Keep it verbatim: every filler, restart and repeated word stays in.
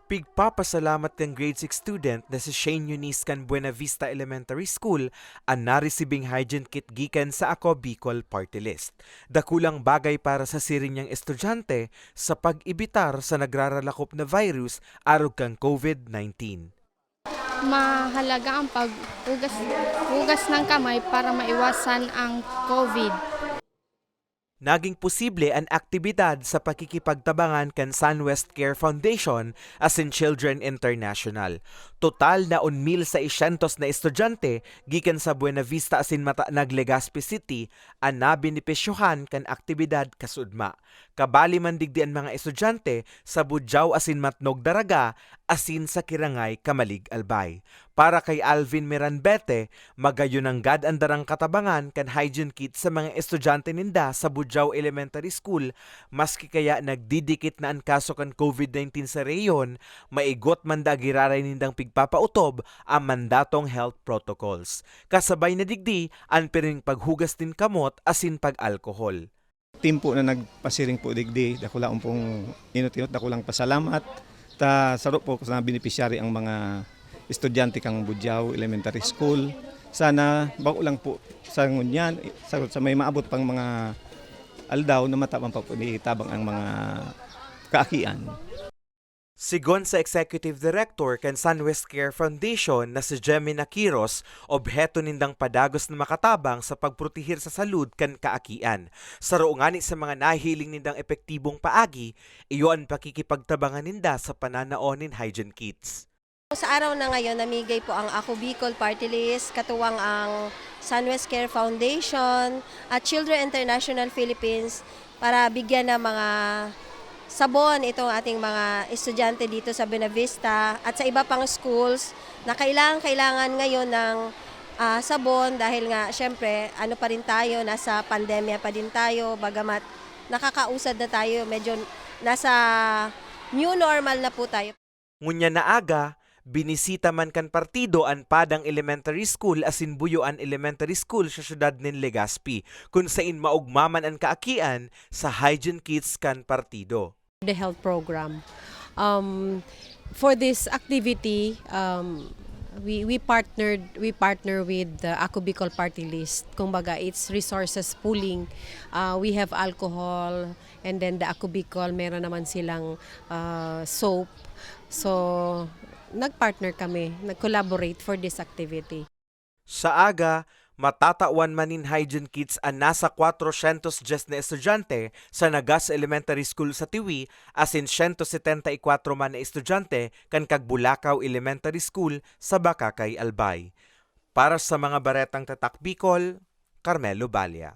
Pigpapasalamat kan grade six student na si Shane Eunice kan Buena Vista Elementary School an naresibing hygiene kit gikan sa Ako Bicol Party List. Dakulang bagay para sa siring niyang estudyante sa pag-ebitar sa nagraralakop na virus arog kan COVID nineteen. Mahalaga ang paghugas hugas ng kamay para maiwasan ang COVID. Naging posible an aktibidad sa pakikipagtabangan kan Sunwest Care Foundation asin Children International. Total na un mil seiscientos na estudyante gikan sa Buena Vista asin Matanag, Legazpi City an nabenepisyohan kan aktibidad kasudma. Kabali man digdi an mga estudyante sa Budiao asin Matnog, Daraga, asin sa Kirangay, Camalig, Albay. Para kay Alvin Miranbete, magayon nanggad an darang katabangan kan hygiene kit sa mga estudyante ninda sa Budiao Elementary School, maski kaya nagdidikit na an kaso kan COVID nineteen sa rehiyon, maigot man da giraray nindang pigpapautob ang mandatong health protocols. Kasabay na digdi an pirming paghugas nin kamot asin pag-alkohol. Team po na nagpasiring po digdi, dakulaon pong inot-inot, dakulang pasalamat. Ta saro po sa beneficiary ang mga estudyante kang Budiao Elementary School. Sana bako lang po sa ngunyan, sa, sa may maabot pang mga aldaw na matabang pa po, itabang ang mga kaakian. Sigon sa Executive Director kan Sunwest Care Foundation na si Jemmy Nakiros, obheto nindang padagos na makatabang sa pagprotehir sa salud kan kaakian. Saro ngani sa mga nahiling nindang epektibong paagi, iyo an pakikipagtabangan ninda sa pananao nin hygiene kits. Sa araw na ngayon, namigay po ang Ako Bicol Party List, katuwang ang Sunwest Care Foundation at Children International Philippines para bigyan ng mga sabon itong ating mga estudyante dito sa Buena Vista at sa iba pang schools na kailangan-kailangan ngayon ng ah, sabon dahil nga syempre ano pa rin tayo, nasa pandemya pa din tayo, bagamat nakakausad na tayo, medyo nasa new normal na po tayo. Ngunyan na aga, binisita man kan partido an Padang Elementary School asin Buyoan Elementary School sa siyudad nin Legazpi, kun sain maogma man an kaakian sa hygiene kits kan partido. The health program. Um, for this activity, um, we we partnered we partner with the Ako Bicol Party List. Kumbaga, it's resources pooling. Uh, we have alcohol, and then the Ako Bicol, meron naman silang uh, soap. So, nag-partner kami, nag-collaborate for this activity. Sa aga, matatawan man nin hygiene kits an nasa kwatrosyentos dyes na estudyante sa Nagas Elementary School sa Tiwi asin siyento setenta y kwatro man na estudyante kan Cagbulacao Elementary School sa Bacacay, Albay. Para sa mga baretang Tatak Bicol, Carmelo Balia.